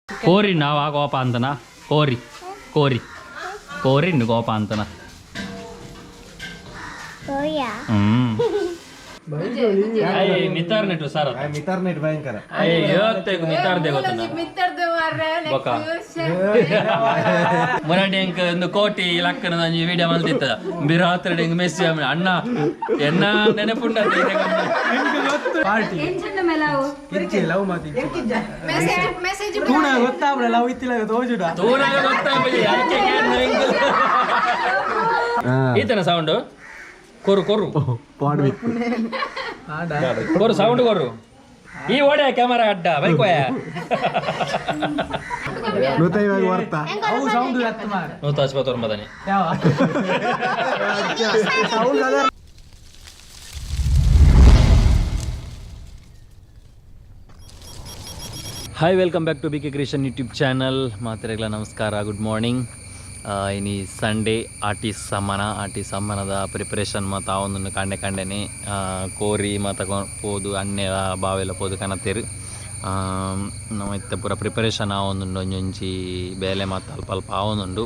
ಕೋರಿ ನಾವು ಆ ಕೋಪ ಅಂತನಾ? ಕೋರಿ ಕೋರಿ ಕೋರಿ ಕೋಪ ಅಂತನ. ಹ್ಮ್ ಮಿತಾರ್ ನೆಟ್ಟು ಸರ್. ಮಿತಾರ್ ನೆಟ್ ಭಯಂಕರ. ಅಯ್ಯ ಮಿತಾರ್ they ಗೊತ್ತನ ಬೊಕ ಮುರಾಡಿ ಅಂಕ ಒಂದು ಕೋಟಿ ಲಕ್ಕನ ಒಂಜಿ ವಿಡಿಯೋ ಮಲ್ತಿತ್ತ ಬಿರಾತ್ರೆ ಹಿಂಗ್ ಮೆಸ್ಸಿ ಅಣ್ಣ ಎನ್ನ ನೆನಪುಂಡ. ಪಾರ್ಟಿ ಇಜ್ಜಿ ಲವ್ ಮಾತಿ ತೂಣ ಗೊತ್ತಾಗ್ಬಿಡ ಲವ್ ಇತ್ತಿಲ್ಲ ತೋಜುಡ. ತೂನಾಗ ಗೊತ್ತಾಗ್ಬಿಡಿ ಅದಕ್ಕೆ ಕೇಳ್ದೆ ಹಿಂಗ್. ಈತನ ಸೌಂಡ್ ಕೊರು ಕೊರು ಕೊರು ಸೌಂಡ್ ಕೊರು ಈ ಓಡೆ ಕ್ಯಾಮರಾ ಅಡ್ಡ ಬೈಕ್ ಹೋಯ. ಅವು ಸೌಂಡ್ ಎತ್ತ ಮಾರ. ನೂತ ಆಸ್ಪತ್ರೆ ಯಾವ? Hi, welcome back to B K creation YouTube channel. ಮಾತ್ರೆಗಳ ನಮಸ್ಕಾರ, ಗುಡ್ ಮಾರ್ನಿಂಗ್. ಇನಿ ಸಂಡೇ, ಆಟಿ ಸಮ್ಮನ, ಆಟಿ ಸಮ್ಮನದ ಪ್ರಿಪ್ರೇಷನ್ ಮತ್ತು ಆ ಒಂದನ್ನು ಕಾಂಡೆ ಕಾಂಡೆನೆ ಕೋರಿ ಮಾತ ಪೋದು ಅಣ್ಣೆಲ ಬಾವೆಲ್ಲ ಪೋದು ಕನತೇರು. ನಮ್ಮ ಇತ್ತೆ ಪೂರ ಪ್ರಿಪರೇಷನ್ ಆವೊಂದುಂಡು, ಒಂಜೊಂಜಿ ಬೇಲೆ ಮಾತ ಅಲ್ಪ ಅಲ್ಪ ಆವೊಂದುಂಡು.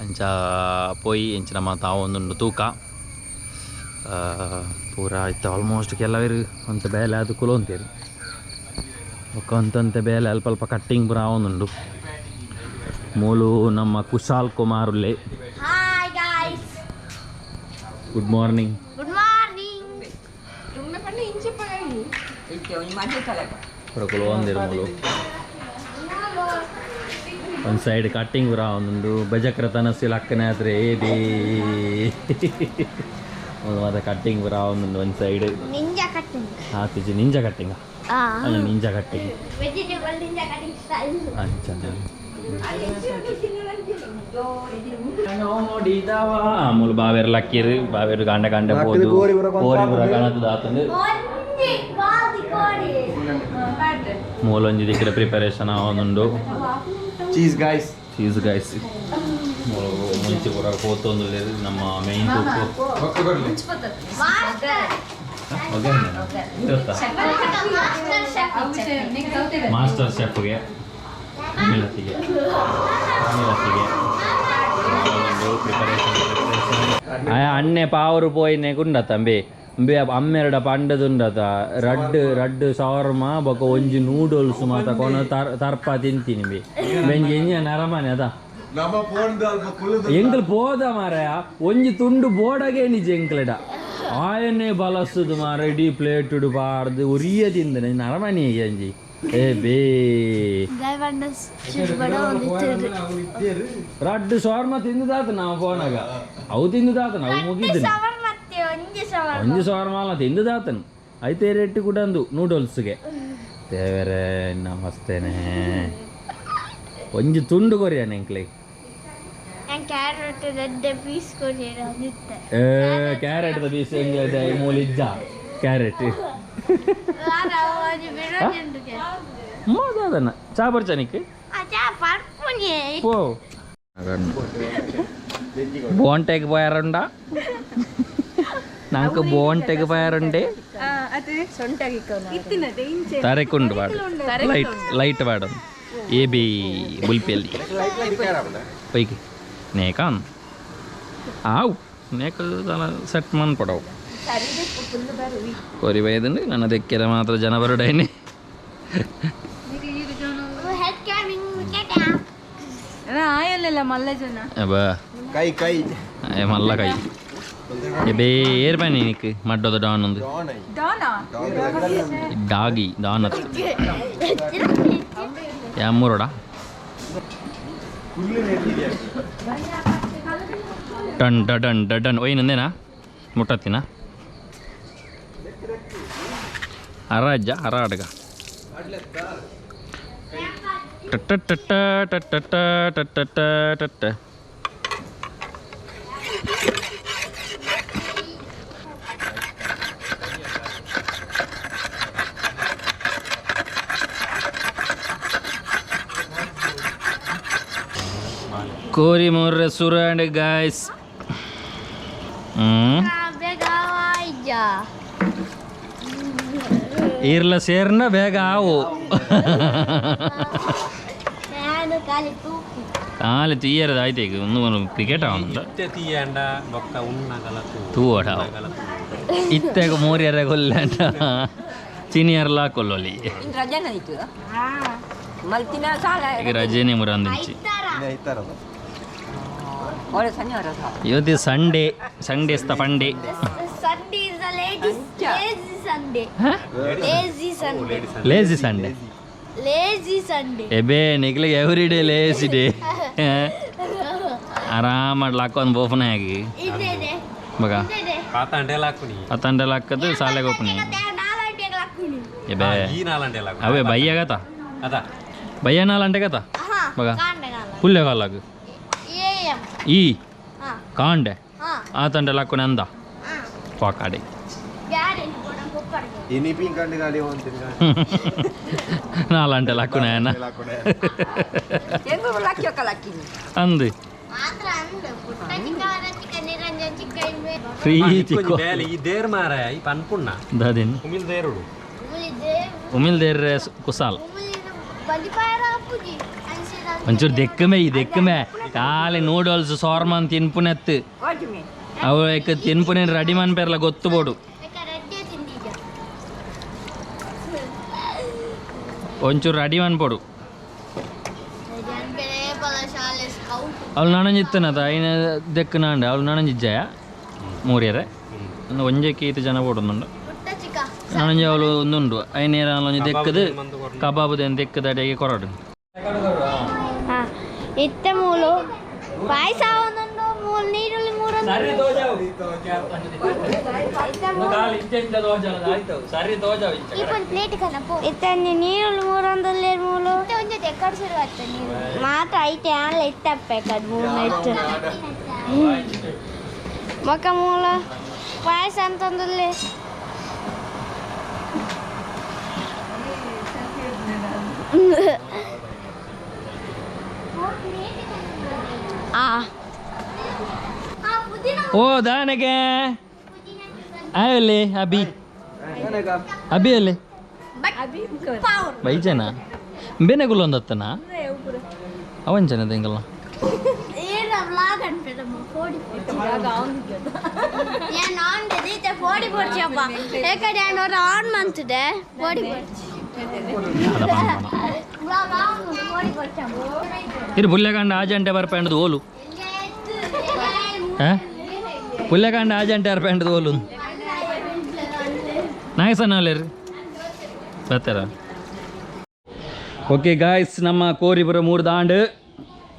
ಅಂಚ ಪೋಯಿ ಎಂಚಿನ ಮಾತ ಆವೊಂದುಂಡು ತೂಕ. ಪೂರ ಇತ್ತೆ ಆಲ್ಮೋಸ್ಟ್ ಕೆಲವರು ಒಂತೆ ಬೇಲೆ ಅದು ಕುಲೊಂತೇರು, ಬೊಕ್ಕ ಒಂತೊಂತೆ ಬೇಲೆ ಅಲ್ಪ ಅಲ್ಪ ಕಟ್ಟಿಂಗ್ ಪೂರ ಆವೊಂದುಂಡು. ಮೂಲು ನಮ್ಮ Kushal Kumar ಉಲ್ಲೆ. Hi guys. Good morning. Good morning. ಪೂರ ಕುಲೊಂದಿರು ಮೂಲು. ಒಂದು ಸೈಡ್ ಕಟ್ಟಿಂಗ್ ಪೂರ ಆವೊಂದುಂಡು. ಬಜಕ್ರ ತನಸ್ಸಿ ಲಕ್ಕನೆ ಆದ್ರೆ ಏ ಬೇ ಒಂದು ಮಾತ ಕಟ್ಟಿಂಗ್ ಪೂರ ಆವೊಂದುಂಡು ಒಂದು side. Ninja cutting. ಆತಿಜಿ ninja cutting. ಅಲ್ಲ, ninja cutting. Vegetable ninja cutting style. ಅಂಚ ನೋಡಿದವ ಮೂಲು ಬಾವೇರು ಲಕ್ಕೀರು ಬಾವೇರು ಕಾಂಡೆ ಕಾಂಡೆ ಪೋದು ಕೋರಿ ಪೂರ ಕಣದ ಆತಂದು. ಒಂಜಿ ಬಾದಿ ಕೋರಿ. ಮೂಲೊಂಜಿ ದಿಕ್ಕಡ ಪ್ರಿಪರೇಷನ್ ಆವೊಂದುಂಡು. Cheese guys. ಚೀಸ್ ಗೈಸ್, ಮೂಲು ಮುಂಚೆ ಪೂರ ಪೋತೊಂದು ನಮ್ಮ main cook. Master. Master chef. Master ಶೆಫ್ಗೆ ಮಿಲತಿಗೆ ಮಿಲತಿಗೆ ಪ್ರಿಪರೇಷನ್ ಪ್ರಿಪರೇಷನ್. ಅಣ್ಣೆ ಪಾವರು ಪೋಯಿನೆ ಕುಂಡ ತಂಬಿ ಅಂಬೆ ಅಮ್ಮೆರಡ ಪಂಡದುಂಡತ ರಡ್ಡ್ ರಡ್ಡ್ ಶವರ್ಮ ಬೊಕ ಒಂಜಿ ನೂಡಲ್ಸ್ ಮಾತ ಕೊನ ತರ್ಪ ತಿಂತೀನಿ ಬಿ ಬೆಂಜಿ ಎಂಜ ನರಮನೆ ಅದ. ಎಂಕಲ್ ಪೋದ ಮಾರಾಯ, ಒಂಜಿ ತುಂಡು ಬೋಡಗೆ ನಿಜ ಎಂಕ್ಲೆಡ ಆಯನೆ ಬಲಸುದು ಮಾರ ಇಡೀ ಪ್ಲೇಟ್ ಬಾರ್ದು ಉರಿಯ ತಿಂದನೆ ನರಮನಿ ಅಂಜಿ ಏ ಬೇ. ರಡ್ಡು ಶವರ್ಮ ತಿಂದುದಾತ ನಾವು ಪೋನಾಗ ಅವು ತಿಂದುದಾತ ನಾವು ಮುಗಿದ್ದೀನಿ. ಮತ್ತೆ ಒಂಜಿ ಶವರ್ಮ. ಒಂಜಿ ಶವರ್ಮ ಅಲ್ಲ ತಿಂದುದಾತನು ಐತೆ ರೇಟ್ ಕೂಡ ಅಂದು ನೂಡಲ್ಸ್ಗೆ ದೇವರೇ ನಮಸ್ತೇನೆ ಒಂಜಿ ತುಂಡು ಕೊರಿಯಾನೆ ಎಂಕ್ಲೆ. ನಾನು ಕ್ಯಾರೆಟ್ ರೆಡ್ ಪೀಸ್ ಕೊರಿಯರ್ ಅಂದಿತ್ತೆ. ಏ ಕ್ಯಾರೆಟ್ the piece ಎಂಗ್ಲೆ ಮೂಲಿಜ್ಜ ಕ್ಯಾರೆಟ್. ಒಂಜಿ ಬಿಡೋಜುಂಡು. ಮೋದನ ಚಾ ಬರ್ಚನಿಕ್. ಅಚ್ಚಾ ಪರ್ಪುನಿ. ಪೋ ಬೋಂಟೆಗ್ ಪೋಯಾರುಂಡ ನಂಗೆ ಬೋಂಟೆಗ್ ಪೋಯಾರುಂಡೆ ತರೆಕುಂಡು ಬಾಡು ಲೈಟ್ ಲೈಟ್ ಬಾಡು ಎ ಬಿ ಬುಲ್ಪಿಯಲ್ಲಿ ಪೈಕಿ ನೇಕಾನ್ ಆವು ನೇಕ ಸೆಟ್ ಮನ್ಪಡವು ಕೊರಿ ಬೈದಂಡು ನನ್ನ ದೆಕ್ಕೆರೆ ಮಾತ್ರ ಜನ ಬರುಡೈನಿ. Head ಕ್ಯಾಮಿಂಗ್ wicket. ಆಯಲ್ಲ ಮಲ್ಲ ಜನ. ಅಬ್ಬಾ. ಕೈ ಕೈ. ಏ ಮಲ್ಲ ಕೈ ಬೇ ಏರ್ ಬನ್ನಿ ನಿಕ್ ಮಡ್ಡೋದ ಡಾನ್ ಒಂದು. ಡಾನಾ? ಡಾಗಿ ಡಾನ್ ಅತ್ತು ಯಮ್ಮೂರೋಡ ಡನ್ ಡನ್ ಡನ್ ಒಯ್ನಂದೇನಾ ಮುಟ್ಟತ್ತಿನ ಅರಾಜ ಅರ ಅಡ್ಗ ಟಟ್ಟ ಟಟ್ಟ ಟಟ್ಟ ಟಟ್ಟ ಟಟ್ಟ. ಕೋರಿ ಮೂರ್ರೆ ಸುರಾಂಡ್ ಗಾಯ್ಸ್. ಹ್ಮ್ ಬೇಗ ಆಯ್ಜ. ಈರ್ಲ ಸೇರ್ನ ಬೇಗ ಆವು. ಖಾಲಿ ತೂಕಿ ಕಾಲಿ ತೀಯರದ ಆಯ್ತು ಈಗ ಒಂದು ಕ್ರಿಕೆಟ್ ಆವೊಂದು ಇತ್ತೆ ತೀಯಾಂಡ ಬೊಕ್ಕ ಉಣ್ಣಗಲ ತೂ ತೂವಡ ಇತ್ತೆಗ ಮೂರ್ಯರ ಗೊಲ್ಲಂಡ ಸೀನಿಯರ್ಲ ಕೊಲ್ಲೊಲಿ ರಜೆನ ಇತ್ತು ಮಲ್ತಿನ ಸಾಲ ಈಗ ರಜೆನೆ ಮುರಂದಿಂಚಿ ಐತಾರ ಒಳ್ಳೆ ಶನಿವಾರ ಸಹ ಇವತ್ತು Sunday Sunday funday. Sunday is the ladies lazy Sunday. Lazy Sunday. Lazy Sunday. Lazy Sunday. ಎಬೆ ನಿಕ್ಲಿಗೆ every day lazy day. ಆರಾಮ ಹಾಕೊಂದು ಬೋಫನ ಆಗಿ ಇದೇನೆ ಮಗ. ಇದೇನೆ. ಪಾತಾಂಡೆಲ ಹಾಕುನಿ. ಪತ್ತಂಡೆಲ್ಲ ಹಾಕದು ಸಾಲೆಗೆ ಹೋಪುನಿ. ನಾಲ್ಕು ಹಾಕುನಿ. ಎಬೆ. ಈ ನಾಲಂಡೆಲ. ಅವೇ ಬಯ್ಯ ಗತ. ಅದ. ಬಯ್ಯ ನಾಲಂಟೆ ಗತ. ಹಾ. ಮಗ. ಕಾಂಡೆ ನಾಲ. ಪುಲ್ಯ ಕಾಲಾಗು. ಎ ಎಂ. ಈ ಹಾ. ಕಾಂಡೆ. ಹಾ. ಆ ತಂಡೆಲ್ಲ ಹಾಕೋನೆ ಅಂದ. ಹಾ. ಪಾಕಾಡೆ. ಯಾರು ಕೊಕ್ಕಡಿಗೆ. ಎನಿ ಪಿಂಕಂಡು ಗಾಡಿ ಹೊಂತಿನ. ನಾಲಂಟೆಲ್ಲ ಹಾಕೋನೆ ಅನ್ನ. ಹೆಂಗು ಲಕ್ಕಿ ಒಕ್ಕ ಲಕ್ಕಿನಿ. ಅಂದು. ಮಾತ್ರ ಅಂದ ಪುಟ್ಟ ಚಿಕ್ಕ ಚಿಕ್ಕ ನಿರಂಜನ್ ಚಿಕ್ಕ ಇನ್ವೆ. ಫ್ರೀ ಚಿಕ್ಕ. ಬೇಲೆ ಈ there ಮಾರಾಯ ಈ ಪನ್ಪುಣ್ಣ. ದಾದಿನ್. ಉಮಿಲ್ ದೇರುಡು. ಉಮುಲಿ ದೇವ್. ಉಮಿಲ್ ದೇರ್ರೆ ಕುಸಾಲ್. ಉಮುಲಿ ಬಲಿಪಾಯರ ಅಪ್ಪುಜಿ ಅನ್ಸಿದ. ಒಂಚೂರು ದೆಕ್ಕಮೆ ಈ ದೆಕ್ಕಮೆ ಕಾಲಿ ನೂಡಲ್ಸ್ ಸೋರ್ಮನ್ ತಿನ್ಪುನೆತ್ತು. ಓಟಿಮೆ. ಅವು ಏಕ ತಿನ್ಪುನೆ ರೆಡಿ ಮನ್ಪೆರ್ಲ ಗೊತ್ತು ಬೋಡು. ರೆಡ್ಡಿ ತಿಂದೀಗ. ಒಂಚೂರು ರೆಡಿ ಮನ್ಪೋಡು. ಬೇರೆ ಬಲ ಶಾಲೆ ಸ್ಕೌಟ್. ಅವಳು ನಾನಂಜಿತ್ತನದ ಐನ ದೆಕ್ಕ ನಾಂಡೆ ಅವಳು ನಾನಂಜಿಜ್ಜಾಯ ಮೂರ್ಯರೆ ಒಂಜೆ ಕೀತ ಜನ ಬೋಡೊಂದುಂಡು. ಪುಟ್ಟ ಚಿಕ್ಕ. ನಾನಂಜಿ ಅವಳು ಒಂದುಂಡು ಐನೇರ ಒಂಜಿ ದೆಕ್ಕದು ಕಬಾಬುದ ದೆಕ್ಕದ ಅಡಿಗೆ ಕೊರಡು. ಹಾ ಇತ್ತೆ ಮೂಲು ಪಾಯಸ ಒಂದೊಂದು ಮೂಲು ನೀರುಳ್ಳಿ ಮೂರೊಂದು. ಈ ಪ್ಲೇಟ್ ಕನಪು ಇತ್ತೆ ನೀರುಳ್ಳಿ ಮೂರೊಂದಲ್ಲಿ ಮೂಲು ಮಾತ್ರ ಐತೆ ಆನ್ಲ ಇತ್ತಪ್ಪೆ ಮೂರು ಇತ್ತು ಮೊಕ್ಕ ಮೂಲ ಪಾಯಸ ಅಂತಂದಲ್ಲಿ. ಆ ಓ ದಾನಗೆ ಆಯಲ್ಲಿ ಅಭಿ ಅಭಿ ಅಲ್ಲಿ ಬೈಜನ ಬೇನೆಗುಲ್ಲ ಒಂದತ್ತನ ಅವಂಜನ ದಿಂಗಲ್ಲ. ಏನ ವ್ಲಾಗ್ ಅನ್ಪೇದಮ್ಮ ಫೋಡಿ ನಾನು ಆನ್ ದೀತೆ ಫೋಡಿ ಪೋಡ್ಚಿಯಪ್ಪ ಏಕಡೆ ನಾನು ಆನ್ ಮಂತಿದೆ ಫೋಡಿ ಪೋಡ್ಚಿ ವ್ಲಾಗ್ ಆನ್ ಫೋಡಿ ಪೋಡ್ಚಮ್ಮ. ಇದು ಪುಲ್ಯಕಾಂಡ ಆಜಂಟೆ ಬರ್ಪಂಡದು ಓಲು ಹಾ ಪುಲ್ಯಕಾಂಡ ಆಜಂಟೆ ಬರ್ಪಂಡದು ಓಲು ನಾಯಸನ ಅಲ್ಲೇರಿ ಬರ್ತಾರ. ಓಕೆ ಗಾಯ್ಸ್, ನಮ್ಮ ಕೋರಿ ಬರೋ ಮೂರು ದಾಂಡು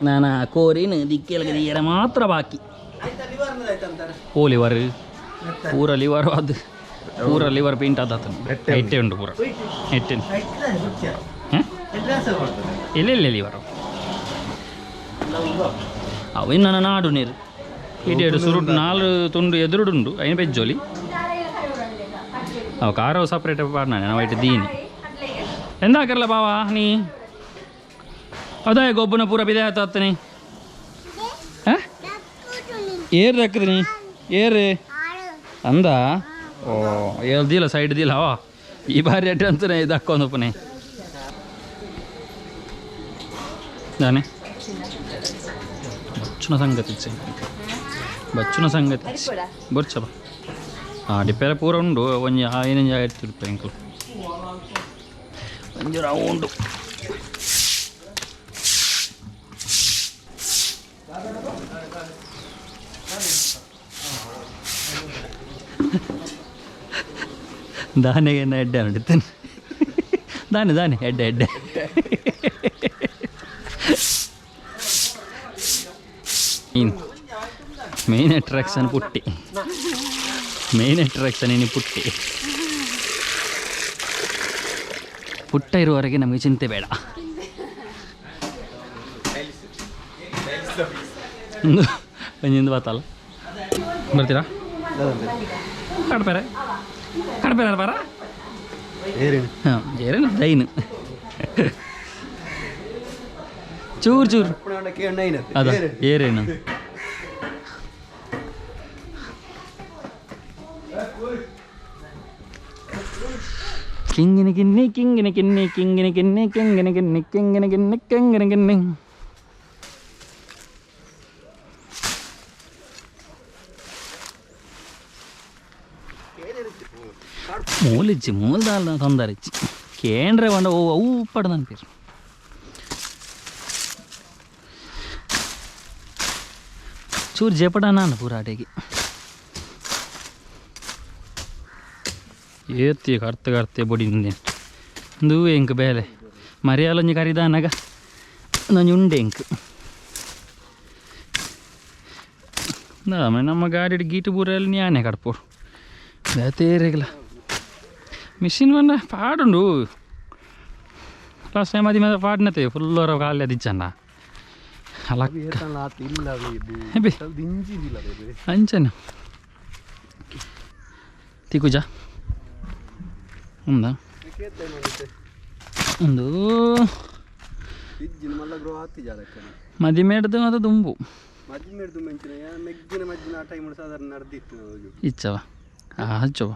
ನಾನು ಕೋರಿನ ದಿಕ್ಕೇಲ್ಗೆ ತೀರ ಮಾತ್ರ ಬಾಕಿ. ಓ ಲಿವರ್ ಪೂರ ಲಿವರ್ ಅದು ಪೂರ ಲಿವರ್ ಪೇಂಟ್ ಆದ ಎಟ್ಟೆ ಉಂಟು ಪೂರ ಎಟ್ಟೆ. ಇಲ್ಲ ಇಲ್ಲ ಲಿವರ್ ಅವು ಇನ್ನು ನನ್ನ ನಾಡು ನೀರು ಇಡೇಡು ಸುರುಟು ನಾಲು ತುಂಡು ಎದುರುಡುಂಡು ಐನು ಪೆಜ್ಜೋಲಿ ಅವು ಕಾರವು ಸಪ್ರೇಟ್ ಪಾಡ್ನಾನೆ ನಾವು ಐಟ್ ದೀನಿ ಎಂದಾಕರ್ಲ ಬಾವಾ ನೀ ಅದೇ ಗೊಬ್ಬನ ಪೂರ ಬಿದೆ ಆತನಿ ಹಾಂ ಏರ್ ದಕ್ಕದ ನೀ ಏರ್ ಅಂದ ಓ ಏಲ್ ಸೈಡ್ ದಿಲ್ಲ ಅವ ಈ ಬಾರಿ ಅಡ್ಡ ಅಂತಾನೆ ಇದು ಹಾಕೊಂಡಪ್ಪನೆ ದಾನೆ ಬಚ್ಚುನ ಸಂಗತಿ ಇಚ್ಛೆ ಬಚ್ಚುನ ಸಂಗತಿ ಬೊರ್ಚಬ ಆ ಡಿಪ್ಪೆಲ್ಲ ಪೂರ ಉಂಡು ಒಂಜಿ ಐನಂಜಿ 1000 ರೂಪಾಯಿ ಅಂಕಲ್ ಒಂಜಿ ರೌಂಡು. ದಾನೆಗೆ ಎಡ್ಡೆ ನೋಡಿದ್ದೇನೆ ದಾನೆ ದಾನೆ ಎಡ್ಡೆ ಎಡ್ಡೆ ಮೀನ್ ಮೇನ್ ಅಟ್ರಾಕ್ಷನ್ ಪುಟ್ಟಿ ಮೇನ್ ಅಟ್ರಾಕ್ಷನ್ ಇನಿ ಪುಟ್ಟಿ ಪುಟ್ಟ ಇರುವವರೆಗೆ ನಮಗೆ ಚಿಂತೆ ಬೇಡ. ಒಂಜಿಂದು ಬಾತಲ್ಲ ಬರ್ತೀರಾ ಕಡ್ಪೆರೆ ಕಡ್ಪೆರೆ ಬಾರ. ಹಾಂ ಏರೇನು ದೈನ್ ಚೂರು ಚೂರು ಅದ ಏರೇನು ಕಿಂಗಿನ ಕಿನ್ನಿ ಕಿಂಗಿನ ಕಿನ್ನಿ ಕಿಂಗಿನ ಕಿನ್ನಿ ಕಿಂಗಿನ ಕಿನ್ನಿ ಕಿಂಗಿನ ಕಿನ್ನಿ ಕಿಂಗಿನ ಕಿನ್ನಿ. ಮೂಲಿಜ್ಜಿ ಮೂಲ್ದಾಲ ತೊಂದರೆ ಇಜ್ಜಿ ಕೇಂದ್ರ ಪಂಡ ಓ ಅವು ಉಪ್ಪಡು ನನ್ಪೇರು ಚೂರು ಜೇಪಡ ನಾನು ಪೂರ ಆಟೆಗೆ ಏತ್ತಿ ಕರ್ತ ಕರ್ತೆ ಬೊಡಿ ಇಂದು ಎಂಕ್ ಬೇಲೆ ಮರಿಯಾಲೊಂಜಿ ಕರಿದಾನಗ ನಂಜಿ ಉಂಡೆ ಎಂಕ್ ನಮ್ಮ ಗಾಡಿ ಗೀಟು ಪೂರ ನ್ಯಾನೆ ಕಡ್ಪೋಡು ಬೇತೇರೆಗ್ಲ ಮಿಷಿನ್ ಬಂದ ಪಾಡುಂಡು ಲಾಸ್ಟ್ ಟೈಮ್ ಅದಿ ಮೇಲೆ ಪಾಡಿನತೆ ಫುಲ್ ಹೊರ ಕಾಲಿ ಅದಿಚ್ಚಣ್ಣ ಅಲ್ಲ ಅಂಚನೆ ತಿಕುಜ ఉందా ಒಂದು ಮದಿಮೇಡ್ದು ಅದು ದುಂಬು ಇಚ್ಚವ ಹಚ್ಚವ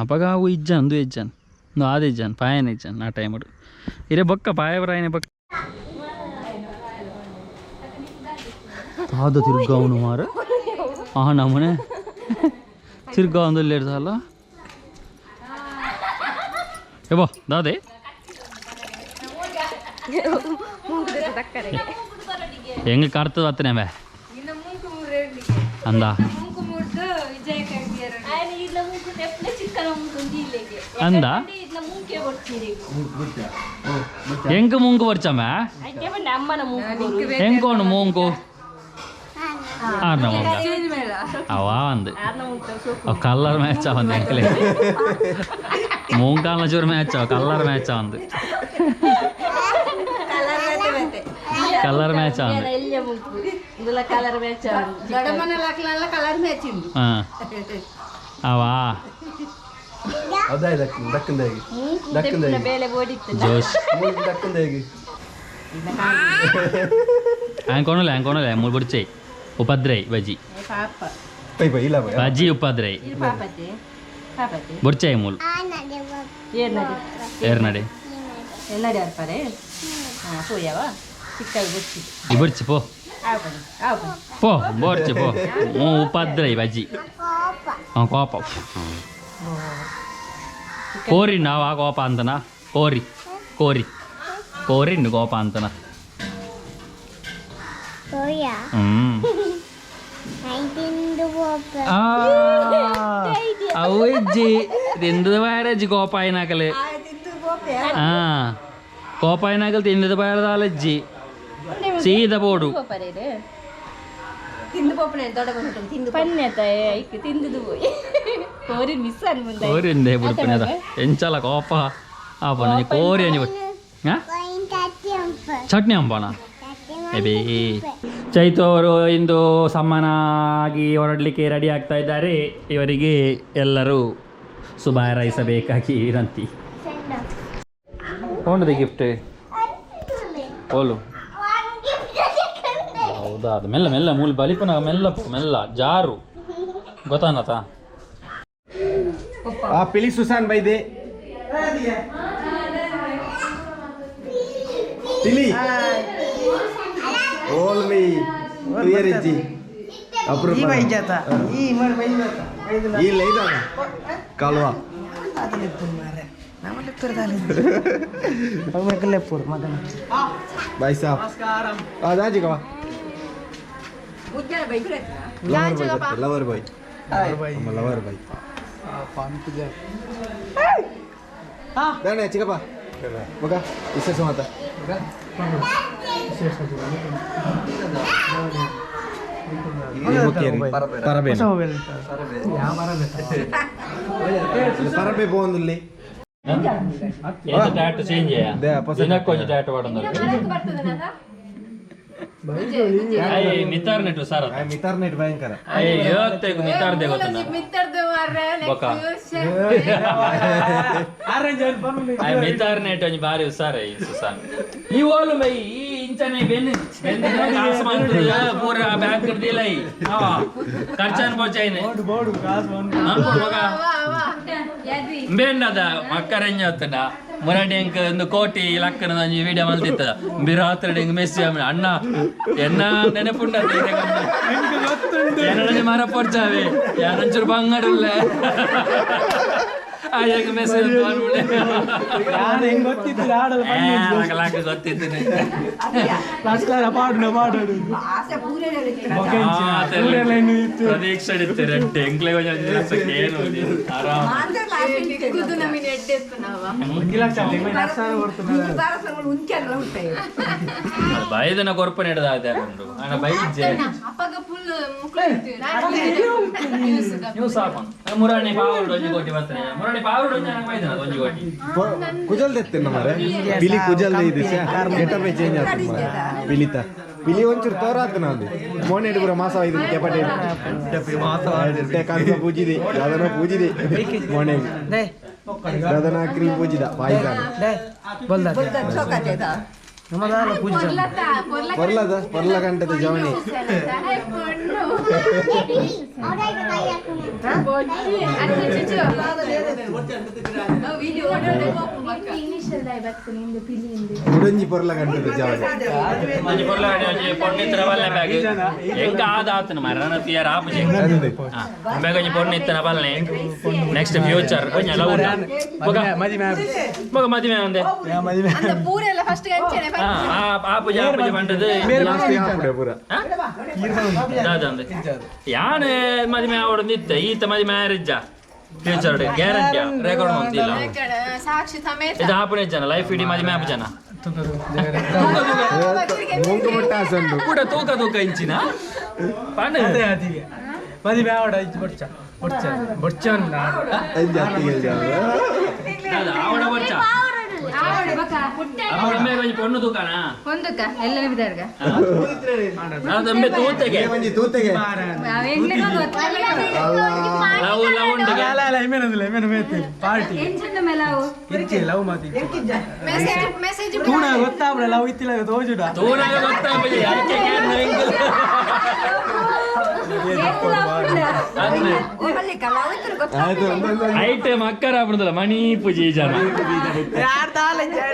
ಅಪಗ ಅವು ಇಜ್ಜಾನ್ ಒಂದು ಇಜ್ಜಾನ್ ಒಂದು ಆದ ಇಜ್ಜಾನ್ ಪಾಯನ ಇಜ್ಜಾನ್ ಆ ಟೈಮ್ ಇರೇ ಬೊಕ್ಕ ಪಾಯಬ್ರಾಯನೆ ಬೊಕ್ಕ ಆದ ತಿರ್ಗಾವನು ಮಾರ ಆ ನಮ್ಮನೆ ತಿರ್ಗಾವಂದು ಲೇಡ್ದಲ್ಲ ಏಬೋ ದಾದೆ ಹೆಂಗೆ ಕರ್ತದ ಅತ್ತನೇ ಬೇ ಅಂದ ಅಂದ ಹೆಂಗ್ ಮುಂಗು ಬರ್ಚಮ್ಮ ಹೆಂಗೋಣು ಮೂಂಗು ಆರ್ನ ಮುಂಗ ಅವ ಅಂದು ಕಲ್ಲರ್ ಮ್ಯಾಚ್ ಅವಂದು ಎಂಕಲೆ ಮೂಂಕಾಲ ಚೂರು ಮ್ಯಾಚ್ ಅವ ಕಲ್ಲರ್ ಮ್ಯಾಚ್ ಅವಂದು ಕಲರ್ ಮ್ಯಾಚ್ ಅವಂದು ಹಾಂ ಅವಾ ಜೋಶ್ ಆಂಕೋಣಲೆ ಆಂಕೋಣಲೆ ಮೂರು ಬುಡ್ಚೈ ಉಪದ್ರೈ ಬಜಿ ಬಜಿ ಉಪದ್ರೈ ಬುಡ್ಚೈ ಮೂಲು ಏರ್ನಡೆ ಬುಡ್ಚಿ ಪೋ ಪೋ ಬೋರ್ಚಿ ಪೋ ಉಪದ್ರೈ ಬಜಿ ಕೋಪ ಕೋರಿ ನಾವಾ ಕೋಪ ಅಂತನಾ ಕೋರಿ ಕೋರಿ ಕೋರಿನ್ ಕೋಪ ಅಂತನ ಅವು ಇಜ್ಜಿ ತಿಂದದ ಬಾಯರಜ್ಜಿ ಕೋಪ ಆಯ್ನಾಕಲೆ ಹಾಂ ಕೋಪ ಆಯ್ನಾಕಲ್ ತಿಂದದ ಬಾಯರದಾಲಜ್ಜಿ ಸೀದ ಬೋಡು ಕೋರಿಂದೆ ಬಿಡ್ಪಿನದ ಎಂಚಲ ಕೋಪ ಆಪನ ಕೋರಿ ಅಂಜಿ ಚಟ್ನಿ ಅಂಬಾಣ ಎಬೇ. ಚೈತು ಅವರು ಇಂದು ಸಮ್ಮನಾಗಿ ಹೊರಡಲಿಕ್ಕೆ ರೆಡಿ ಆಗ್ತಾ ಇದ್ದಾರೆ. ಇವರಿಗೆ ಎಲ್ಲರೂ ಶುಭ ಹಾರೈಸಬೇಕಾಗಿ ವಿನಂತಿ. ತೊಗೊಂಡಿದೆ ಗಿಫ್ಟ್ ಓಲು ಹೌದಾ? ಅದು ಮೆಲ್ಲ ಮೆಲ್ಲ ಮೂಲ ಬಲಿಪನ ಮೆಲ್ಲ ಮೆಲ್ಲ ಜಾರು ಗೊತ್ತಾನತ. ಪಿಲಿ ಸುಸಾನ್ ಬೈದೆ ಪಿಲಿ ಓಲ್ವಿ ತುಯರಿಜ್ಜಿ ಅಪ್ರೂಪ ಈ ಬೈಜಾತ ಈ ಮರ್ ಬೈಜಾತ ಇಲ್ಲ ಇದಾನ ಕಾಲ್ವಾ ಮಾರೆ ನಮ್ಮಲ್ಲಿ ದಾಲೆ ಲೆಪ್ಪುರು ಮಗನ ಬಾಯ್ ಸಾಬ್ ಆ ದಾಜಿ ಕವಾ ಲವರ್ ಬಾಯ್ ನಮ್ಮ ಲವರ್ ಬಾಯ್ ದಾಣೆ ಚಿಕ್ಕಪ್ಪ ಮಗ ವಿಶೇಷ ಮಾತ ಪರಬೆ ಪರಬೆ ಪೋಂದುಲ್ಲಿ ಟ್ಯಾಟು ಚೇಂಜ್ ದಿನಕ್ಕೊಂಜಿ ಟ್ಯಾಟು ಪಾಡೊಂದು ಮಿತಾರ್ ನೆಟ್ಟು ಸರ್ ಮಿತಾರ್ ನೆಟ್ ಭಯಂಕರ ಅಯ್ಯೋ ಮಿತಾರ್ they ಗೊತ್ತುಂಡ ಬೊಕ ಮಿತಾರ್ ನೆಟ್ ಒಂಜಿ ಬಾರಿ ಹುಷಾರ ಈ ಸುಸಾನ್ ಈ ಓಲು ಬೈ ಈ ಇಂಚನೆ ಬೆನ್ ಬೆನ್ ಕಾಸು ಮಂತ್ ಪೂರ ಬ್ಯಾಂಕ್ ದಿಲ ಈ ಖರ್ಚಾನ್ ಪೋಚಾಯಿನೆ ಅನ್ಕೊಡು ಮಗ ಬೆನ್ನದ ಮಕ್ಕರೆಂಜ ಹೊತ್ತುಂಡ ಮುರಾಡಿ ಎಂಕ್ ಒಂದು ಕೋಟಿ ಲಕ್ಕನ ಒಂಜಿ ವಿಡಿಯೋ ಮಲ್ತಿತ್ತ ಬಿರಾತ್ರೆ ಎಂಕ್ ಮೆಸ್ಸಿ ಅಣ್ಣ ಎನ್ನ ನೆನಪುಂಡ ಏನೊಂಜಿ ಮರ ಪೊರ್ಚಾವೆ ಯಾನೊಂಚೂರು ಬಂಗಡುಲ್ಲ ಆಯಂಗ್ ಮೆಸೇಜ್ ಗೊತ್ತಿತ್ತು. ಪ್ರದೀಕ್ಷೆ ಇತ್ತು ಎಂಕ್ಲೆ ಏನು ಆರಾಮ. ಬೈದನ ಕೊರ್ಪನೆ ಹಿಡ್ದ ಉಂಡು ಅಣ್ಣ ಬೈಜೆ ನ್ಯೂಸ್ ಹಾಕೊಂಡು ಮುರಾಣಿ ಪಾವುಡು ಒಂಜಿ ಕೋಟಿ ಬರ್ತಾನೆ. ಮುರಾಣಿ ಪಾವುಡು ಒಂಜಿ ಬೈದನ ಒಂಜಿ ಕೋಟಿ ಕುಜಲ್ ತೆತ್ತಿನ ಮಾರೆ ಪಿಲಿ ಕುಜಲ್ ಇದೆ ಗೆಟಪ್ ಚೇಂಜ್ ಆಗ್ತದೆ ಮಾರೆ. ಪಿಲಿತ ಪಿಲಿ ಒಂಚೂರು ತೋರಾತ ನಾಂದು ಮೋನೆ ಪೂರ ಮಾಸ ಐದು ಕೆಪಟೆ ಕಂಸ ಪೂಜಿದೆ ಯಾದನ ಪೂಜಿದೆ ಮೋನೆ ದಾದನ ಕ್ರೀಮ್ ಪೂಜಿದ ಪಾಯ್ಸ ಪೊರ್ಲದ ಪೊರ್ಲ ಗಂಟೆದ ಜವಣಿ. ಉಡಂಜಿ ಪೊರ್ಲ ಗಂಟೆದ ಜವಣಿ. ಒಂಜಿ ಪೊರ್ಲ ಗಂಟೆ ಒಂಜಿ ಪೊಣ್ಣಿತ್ತಿನ ಬಲ್ಲೆ ಬ್ಯಾಗ್ ಎಂಕ ಆದ ಆತನ ಮಾರ್ರೆ ನನ್ನ ತಿಯರ್ ಆಪುಜಿ ಬ್ಯಾಗ್ ಒಂಜಿ ಪೊಣ್ಣಿತ್ತಿನ ಬಲ್ಲೆ ನೆಕ್ಸ್ಟ್ ಫ್ಯೂಚರ್ ಒಂಜಿ ಲವ್ ಬೊಕ ಬೊಕ ಮದಿಮೆ ಅಂದೆ ಆಪುಜಿ ಆಪುಜಿ ಪಂಡದು ಪೂರ ದಾದಂದೆ ಯಾನೆ ಮದಿಮೆ ಆವೊಡು ಇತ್ತೆ ಈತ ಮದಿಮೆ marriage future guarantee record ಮಂತಿಲ್ಲ. ಸಾಕ್ಷಿ ಸಮೇತ ಇದು ಆಪುನೆ ಜನ ಲೈಫ್ ಇಡೀ ಮದಿಮೆ ಆಪು ಜನ ಮೂಂಕು ಮುಟ್ಟ ಆಸಂಡು ಕೂಡ ತೂಕ ತೂಕ ಇಂಚಿನ ಪಂಡ ಮದಿಮೆ ಆವಡ ಇಜ್ಜಿ ಬೊಡ್ಚ ಬೊಡ್ಚ ಬೊಡ್ಚ ಆವಡ ಬೊಡ್ಚ ಅಪ್ಪೆ ಒಂಜಿ ಪೊಣ್ಣು ತೂಕನ ಒಂದಕ್ಕ ಎಲ್ಲ ಬಿದ್ದಾರ್ಗ ಅದಂಬೆ ತೂತೆಗೆ ಒಂಜಿ ತೂತೆಗೆ ಲವ್ ಲವ್ ಉಂಡುಗೆ ಅಲ್ಲ ಅಲ್ಲ ಇಮೇನದಿಲ್ಲ ಇಮೇನ ಮೇತಿ ಪಾರ್ಟಿ ಇಜ್ಜಿ ಲವ್ ಮಾತಿ ಮೆಸೇಜ್ ಮೆಸೇಜ್ ತೂಣ ಗೊತ್ತಾಬ್ರ ಲವ್ ಇತ್ತಿಲ್ಲ ತೋಜುಡ ತೂನಾಗ ಗೊತ್ತಾಪುಜಿ ಅಕ್ಕೆ ಕೇಂದ್ರ ಎಂಕುಲು. ಆಯ್ತು ಐಟ್ ಮಕ್ಕರ ಆಪುನದಲ್ಲ ಮಣಿ ಪೂಜೆ ಈ ಜನ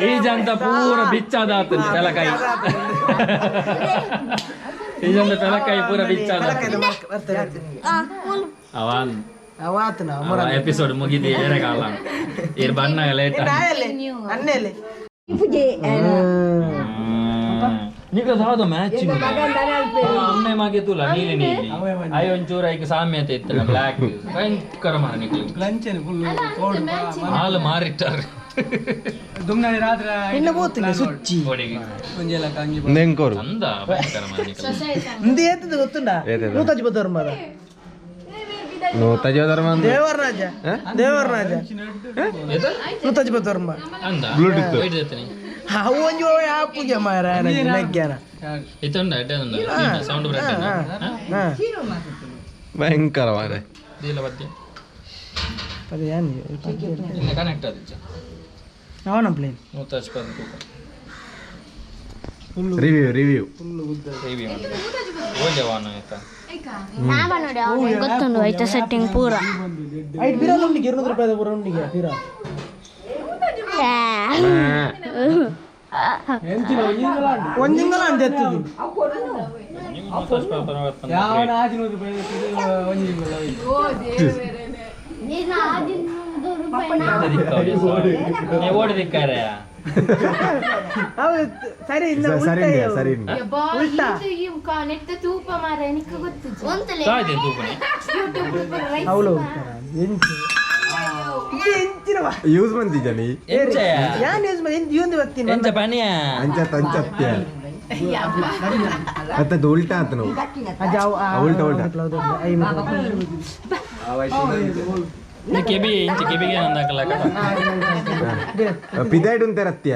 ಈ ಜನ ಪೂರ ಬಿಚ್ಚಾದ ಆತನ ಪೆಲಕಾಯಿ ಈ ಜನ ಪೆಲಕಾಯಿ ಪೂರ ಬಿಚ್ಚಾದ ಅವನ್ ಎಪಿಸೋಡ್ ಮುಗಿದಿ ಬೇರೆ ಕಾಲ ಇರ್ ಬಣ್ಣಾಗ ಲೇಟ್ ನಿಕ ದಾದ ಮ್ಯಾಚಿಂಗ್ ಅಮ್ಮೆ ಮಗೆ ತುಲ ನೀಲಿ ನೀಲಿ ಅಯ್ಯ ಒಂಚೂರು ಐಕ್ ಸಾಮ್ಯತೆ ಇತ್ತಲ್ಲ ಬ್ಲ್ಯಾಕ್ ಭಯಂಕರ ಮಾರ ನಿಕ್ಲು ಲಂಚನ್ ಫುಲ್ ಕೋಡ್ ಹಾಲು ಮಾರಿಟ್ಟಾರ ದುಮ್ನಾಡಿ ರಾತ್ರಿ ನಿನ್ನ ಬೋತಿಗೆ ಸುಚ್ಚಿ ಕೋಡಿಗೆ ಒಂಜೆಲ ಕಂಗಿ ನೆಂಕೋರು ಅಂದ ಭಯಂಕರ ಮಾರ ನಿಕ್ಲು ಇಂದು ಏತದ ಗೊತ್ತುಂಡ ನೂತಜಿ ಬತ್ತವರು ಮಾರ ನೂತಜಿ ದೇವರರಾಜ ದೇವರರಾಜ ನೂತಜಿ ಬತ್ತವರು ಮಾರ ಅಂದ ಬ್ಲೂಟೂತ್. ವೈಟ್ ದೆತ್ತನಿ ಅವು ಒಂಜಿ ಆ ಪೂಜೆ ಮಾರ ನಗ್ಯಾನ ಇತ್ತುಂಡ ಎಡ್ಡೆ ಉಂಡ ಸೌಂಡ್ ಬ್ರೆಡ್ ಭಯಂಕರ ಮಾರೆ ದೀಲ ಬತ್ತಿ ಅದೇ ಏನ್ ಇಲ್ಲ ಕನೆಕ್ಟ್ ಆದಿಚ್ಚ ಅವನ ಪ್ಲೇನ್ ನೂತಜ್ ಪದ ತೂಕ ರಿವ್ಯೂ ರಿವ್ಯೂ ರಿವ್ಯೂ ಓಜೆ ವಾನ ಆಯ್ತಾ ನಾವ ನೋಡಿ ಅವ್ನಿಗೆ ಗೊತ್ತುಂಡು ಆಯ್ತಾ ಸೆಟ್ಟಿಂಗ್ ಪೂರ ಐಟ್ ಬಿರ ಉಂಡಿಗೆ 200 ರೂಪಾಯಿ ಪೂರ ಉಂಡಿಗೆ ಬಿರ ಒಂದಿಂಗಲ ಅಂತ ಎತ್ತದು ನೂತಜ್ ಪದ ಬರ್ತಾನೆ ಯಾವನ ಆಜಿ ನೂರು ರೂಪಾಯಿ ಒಂಜಿ ತಿಂಗಳ ಓಡಿ ದಿಕ್ಕಾರೆ ಹೌದು ಸರಿ ಇನ್ನ ಸರಿ ಉಲ್ಟಾ ಸರಿ ಉಲ್ಟಾ ನೆಟ್ಟ ತೂಪ ಮಾರ ನಿಕ್ಕ ಗೊತ್ತು ಒಂತಲೆ ತಾಜೆ ತೂಪನೆ ಅವಳು ಎಂಚು ಇದು ಎಂಚಿನವ ಯೂಸ್ ಬಂದಿದ್ದಾನೆ ಎಂಚಯ ಯಾನ್ ಯೂಸ್ ಮಾಡಿ ಎಂಚು ಒಂದು ಬರ್ತೀನಿ ಎಂಚ ಪನಿಯ ಅಂಚತ್ ಅಂಚತ್ಯ ಅತ್ತದ್ದು ಉಲ್ಟಾ ಆತ ನಾವು ಉಲ್ಟಾ ಉಲ್ಟಾ ಕೆಬಿ ಇಂಚ ಕೆಬಿಗೆ ನಂದಾಕಲ್ಲ ಪಿದಾಯ್ಡು ಅಂತಾರತ್ಯ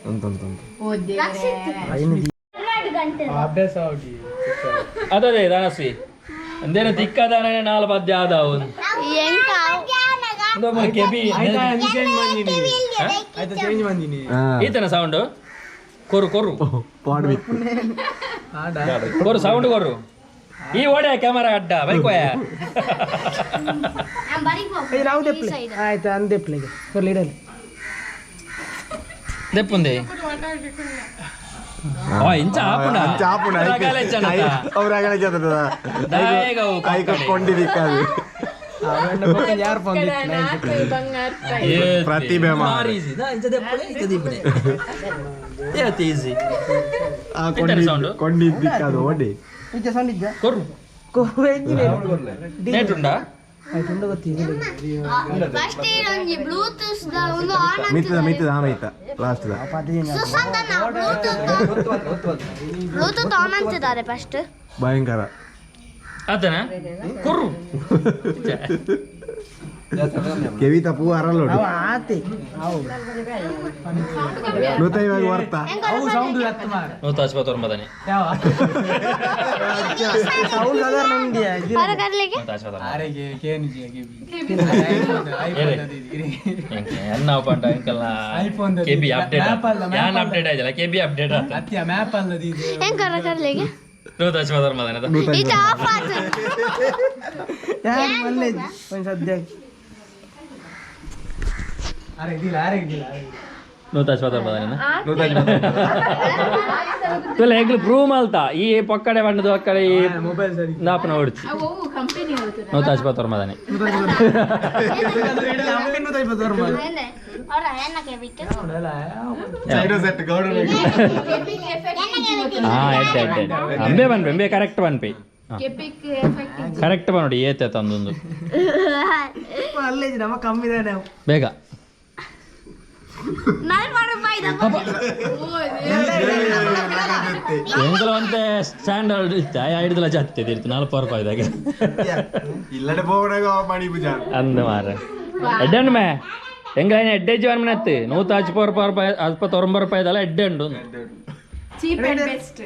ಅಂತ ಅಂತ ಅಂತ ಅಭ್ಯಾಸ ಆಗಿ ಅದೇ ಧನಸ್ವಿ ಅಂದೇನ ತಿಕ್ಕದಾನೆ ನಾಲ್ ಪದ್ಯ ಆದವು ಎಂಕ ಕೆಬಿ ಆಯ್ತಾ ಚೇಂಜ್ ಬಂದಿನಿ ಆಯ್ತಾ ಚೇಂಜ್ ಬಂದಿನಿ ಈತನ ಸೌಂಡ್ ಕೊರು ಕೊರು ಪಾಡ್ ಬಿತ್ತು ಕೊರು ಸೌಂಡ್ ಕೊರು ಈ ಓಡೆ ಕ್ಯಾಮರಾ ಅಡ್ಡ ಬೈಕ್ ಹೋಯ. ನಾವು ದೆಪ್ಲೆ ಆಯ್ತು ಅಂದ್ ದೆಪ್ಲೆಗೆ ಕೊರ್ಲಿ ಇಡಲಿ. ದೆಪ್ಪುಂದೆ ಓ ಇಂಚ ಆಪುಂಡ. ಅಂಚ ಆಪುಂಡ. ರಗಳೆ ಜನತ. ಅವ್ರ ರಗಳೆ ಜನತ. ದಾಯೆಗ ಅವು ಐಕ ಕೊಂಡಿದಿಕ್ಕಾದು. ಯಾರು ಫೋನ್ ಪ್ರತಿಭೆ ಮಾರ್ರೆ. ಭಾರಿ ಈಸಿ ಇಂಚ ದೆಪ್ಪುನೆ ಇಂಚ ದೀಪುನೆ ಏತ್ ಈಸಿ. ಆ ಎಂತದ sound? ಕೊಂಡಿದ್ದಿಕ್ಕಾದು ಓಡಿ. ಇಜ್ಜ ಸೌಂಡ್ ಇಜ್ಜ. ಕೊರು. ಕೊರು ಎಂಜಿನ. ನೆಟ್ ಉಂಡಾ? ಆಯ್ತು ಉಂಡು ಗೊತ್ತಿಲ್ಲ. ಫಸ್ಟ್ ಒಂಜಿ ಬ್ಲೂಟೂತ್ ದ ಒಂದು ಆನ್ ಮಿತ್ತದ ಮಿತ್ತದ ಆಮೈತ ಲಾಸ್ಟ್ the. ಸುಸಂತನ ಬ್ಲೂಟೂತ್ ಬ್ಲೂಟೂತ್ ಆನ್ ಅಂತಿದ್ದಾರೆ ಫಸ್ಟ್. ಭಯಂಕರ. ಆತನ ಕೊರು. ಕೆವಿತ ಪೂ ಅರಲ್ಲೋಡು. ಅವ ಆತೆ ಅವು. ನೂತ ಇವಾಗ ವರ್ತಾ. ಅವು ಸೌಂಡ್ ಹತ್ತು ಮಾರ. ನೂತ ಆಸ್ಪತ್ರೆ ಯಾವ ಸೌಂಡ್ ಸಾಧಾರಣ ಉಂಡಿಯಾ. ಹೊರಗರ್ಲಿಗೆ ನೂತ ಆಸ್ಪತ್ರೆ. ಆರೆಗೆ ಕೇನುಜಿ ಎನ್ನ ಪಂಡ ಅಂಕಲ್ನ iPhone the KB update map ಅಲ್ಲ, map ಯಾನ್ ಅಲ್ಲ. ಅಪ್ಡೇಟ್ ಆಯ್ತಲ್ಲ ಕೆಬಿ ಅಪ್ಡೇಟ್ ಆತ. ಅತ್ಯ ಮ್ಯಾಪ್ ಅಲ್ಲದ ಇದು. ಹೆಂಗ್ ಹೊರಗರ್ಲಿಗೆ ನೂತ ಆಸ್ಪತ್ರೆ ಮದನ. ಇದು ಆಫ್ ಆತು. ಯಾರು ಮಲ್ಲೆ ಒಂದು ಸದ್ಯ. ಅರೆ ಇದಿಲ್ಲ ಆರೆಗೆ ಇದಿಲ್ಲ. ನೂತ ಆಸ್ಪತ್ರೆ ಮದನ ತುಲೆ ಹೆಗ್ಲು ಪ್ರೂವ್ ಮಲ್ತಾ ಈ ಪಕ್ಕಡೆ ಬಣ್ಣದ ಅಕ್ಕಡೆ ಈ ಮೊಬೈಲ್ ಸರಿ. ದಾಪನ ಓಡಿಸಿ. ಅವು ಕಂಪನಿ ಹೋಗ್ತದೆ. ನೂತ ಆಸ್ಪತ್ರೆ ಮದನೆ. ಅವರ ಏನಕ್ಕೆ ಬಿಟ್ಟು ಸೆಟ್ ಗೌಡ. ಹಾ ಎಡ್ಡೆ ಎಡ್ಡೆ ಎಡ್ಡೆ ಅಂಬೆ ಬನ್ಪೆ ಅಂಬೆ ಕರೆಕ್ಟ್ ಬನ್ಪೆ. ಕೆಪಿಕ್ ಎಫೆಕ್ಟ್. ಕರೆಕ್ಟ್ ಬನ್ನೋಡಿ ಏತೆ ತಂದೊಂದು. ಅಲ್ಲೇ ನಮ್ಮ ಕಮ್ಮಿ ಇದೆ ನಾವು. ಬೇಗ. ನಲ್ಪ ರೂಪಾಯಿ. ಎಂಕಲ ಒಂತೆ ಸ್ಟ್ಯಾಂಡರ್ಡ್ ಇತ್ತು ಐದು ಜಾಸ್ತಿ ಇತ್ತು ನಲ್ಪ ರೂಪಾಯಿದಾಗ. ಇಲ್ಲಡೆ ಪೋವನಾಗ ಮಣಿ ಪೂಜಾ. ಅಂದ ಮಾರ ಎಡ್ಡೆ ಉಂಡು ಮೇ ಹೆಂಗ ಎಡ್ಡೆ ಜೀವನ ಮನೆ ನೂತ ಹಚ್ಪ ರೂಪಾಯಿ ರೂಪಾಯಿ ಅಲ್ಪ ರೂಪಾಯಿ ಇದಲ್ಲ ಎಡ್ಡೆ ಉಂಡು. Cheap and best.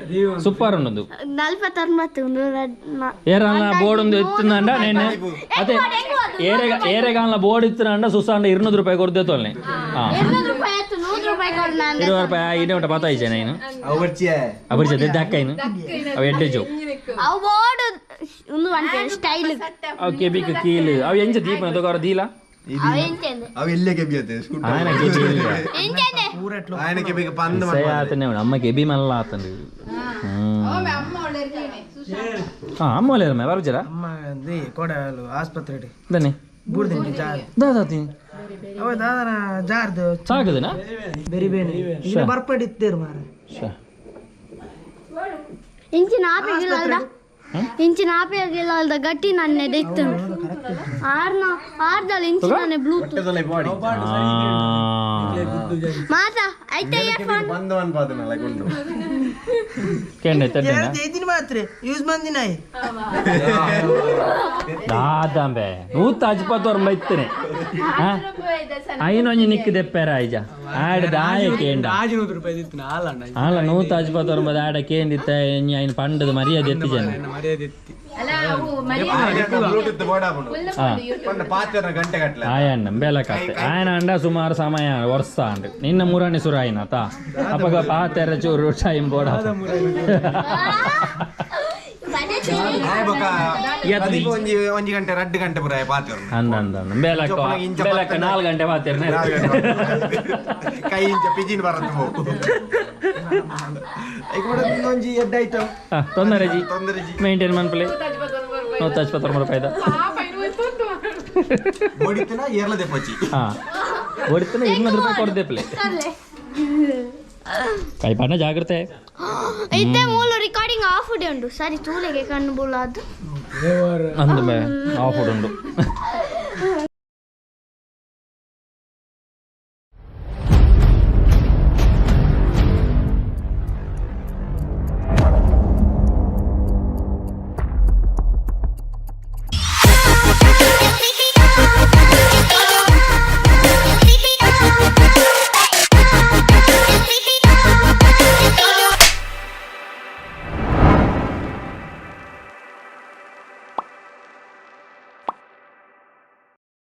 Super ಉಂಡು. ನಲ್ವತ್ತೊಂಬತ್ತು. ಏರಲ್ಲ ಬೋರ್ಡ್ ಒಂದು ಇತ್ತಂಡ నేను ಅದೇ ಏರೆಗ ಏರೆಗಾಲ ಬೋರ್ಡ್ ಇತ್ತಂಡ ಸುಸಾಂಡ 200 ರೂಪಾಯಿ ಕೊಡ್ದೆ ತೋಲ್ನೆ. ಹಾ 200 ರೂಪಾಯಿ ಆಯ್ತು 100 ರೂಪಾಯಿ ಕೊಡು ನಾನು. 20 ರೂಪಾಯಿ ಇದೇ ಉಂಟ ಪತ್ತ ಇಜ್ಜೆ ನಾನು. ಅವರ್ಚಿಯ. ಅಪರಿಚಿತ ದಕ್ಕೈನು ಅವು ಎಡ್ಡೆ ಜೋ. ಅವು ಬೋರ್ಡ್ ಒಂದು ಒಂದು ಸ್ಟೈಲ್. ಅವು ಕೆಬಿಕ್ ಕೀಲು ಅವು ಎಂಚ ದೀಪನ ತಗೋರ ದೀಲ. ಅವು ಎಂಚೆಂದೆ. ಅವ ಎಲ್ಲೇ ಕೆಬಿಯತ್ತೆ. ఆయన ಕೆಬಿ ಇಲ್ಲ. ಎಂಚೆಂದೆ. ఆయన ಕೆಬಿಗೆ ಪಂದ್. ಇಸಯ ಆತನೇ ಉಂಡು ಅಮ್ಮ ಕೆಬಿ ಮಲ್ಲ ಆತಂಡು. ಅಮ್ಮ ಒಳ್ಳೆ ಹಾ ಅಮ್ಮ ಒಳ್ಳೆ ಅಮ್ಮ ಬರುಜರ. ಅಮ್ಮ ಕೋಡಲು ಆಸ್ಪತ್ರೆ ದನ್ನಿ. ಬೂರ್ದಿಂಡಿ ಜಾರ್. ದಾದಾತಿ. ಅವ ದಾದನ ಜಾರ್ದು. ಸಾಕುದನಾ? ಬೇರೆ ಬೇರೆ ಇದು ಬರ್ಪಡಿ ಇತ್ತೇರು ಮಾರ. ಇಂಚಿನ ಆಪೆಗಿಲ್ಲ ಅಲ್ದ ಇಂಚಿನ ಆಪೆಗಿಲ್ಲ ಅಲ್ದ ಗಟ್ಟಿ ನನ್ನೆ ದೆತ್ತು ಆರ್ನ ಆರ್ದಲ್ ಇಂಚಿನ ಬ್ಲೂಟೂತ್ ಮಾತಾ ಐತಯ್ಯ ಫೋನ್ ಬಂದ್ ಒನ್ ಪಾದನಲ್ಲ ಗುಂಡು. ಕೆಂಡೆ ತಡ್ಡೆನಾ? ಇದನ್ನ ಮಾತ್ರ ಯೂಸ್ ಮಂದಿನಾಯಿ. ದಾದಾಂಬೆ ನೂತ ಅಜ್ಪತ್ತೋರ್ ಮೈತ್ತನೆ ಐನೊಂಜಿ ನಿಕ್ಕು ದೆಪ್ಪೇರ ಐಜ ಆಡ ದಾಯ ಕೇಂಡ. 500 ರೂಪಾಯಿ ಇತ್ತು ನಾಲಣ್ಣ. ಅಲ್ಲ ನೂತ ಅಜ್ಪತ್ತೋರ್ ಆಡ ಕೇಂದಿತ್ತ ಐನ್ ಪಂಡದ ಮರ್ಯಾದೆ ಎತ್ತಿ ಜನ. ಮರ್ಯಾದೆ ಎತ್ತಿ. ಅಲ್ಲ ಅವು ಮರ್ಯಾದೆ. ಬ್ಲೂಟೂತ್ ಬೋರ್ಡ್ ಆಪುಂಡು. ಪಂಡ ಪಾತೆರ್ನ ಗಂಟೆ ಗಟ್ಟಲೆ. ಆಯಣ್ಣ ಬೆಲಕತ್ತೆ ಆಯನ ಅಂಡ ಸುಮಾರು ಸಮಯ ವರ್ಷ ಅಂಡು ನಿನ್ನ ಮೂರನೇ ಸುರ ಆಯ್ನ ತಾ ಅಪ್ಪಗ ಪಾತೆರ ಚೂರು ಟೈಮ್ ಬೋರ್ಡ್. ಆಯ್ ಬೊಕ ಅದಕ್ಕೆ ಒಂಜಿ ಒಂಜಿ ಗಂಟೆ ರಡ್ಡು ಗಂಟೆ ಪುರ ಪಾತೆರ್ನ. ಅಂದ ಅಂದ ಅಂದ ಬೆಲಕ ಇಂಚ ಬೆಲಕ 4 ಗಂಟೆ ಪಾತೆರ್ನ. ಕೈ ಇಂಚ ಪಿಜಿನ್ ಬರತ್ತೆ ಹೋಗು. ಐಕ್ ಕೂಡ ಒಂಜಿ ಎಡ್ಡೆ ಐಟಮ್. ತೊಂದರೆ ಜಿ. ತೊಂದರೆ ಜಿ. ಮೇಂಟೈನ್ ಮನ್ಪಲೆ ನೂತ ಅಜ್ಪತ್ತೊಂಬತ್ತು ರೂಪಾಯಿದ. ಬೋಡಿತ್ತಿನ ಏರ್ಲ ದೆಪ್ಪಚ್ಚಿ. ಹಾ ಹೊಡಿತಾನೆ 200 ರೂಪಾಯಿ ಕೊಡ್ದೆ ಪ್ಲೇ ಕೈ ಪಣ್ಣ ಜಾಗ್ರತೆ. ಇತ್ತೆ ಮೂಲು ರೆಕಾರ್ಡಿಂಗ್ ಆಫ್ ಉಂಡು ಸರಿ ತೂಲೆಗೆ ಕಣ್ಣು ಬುಳಾದು. ಅಂದ ಮೇ ಆಫ್ ಉಂಡು.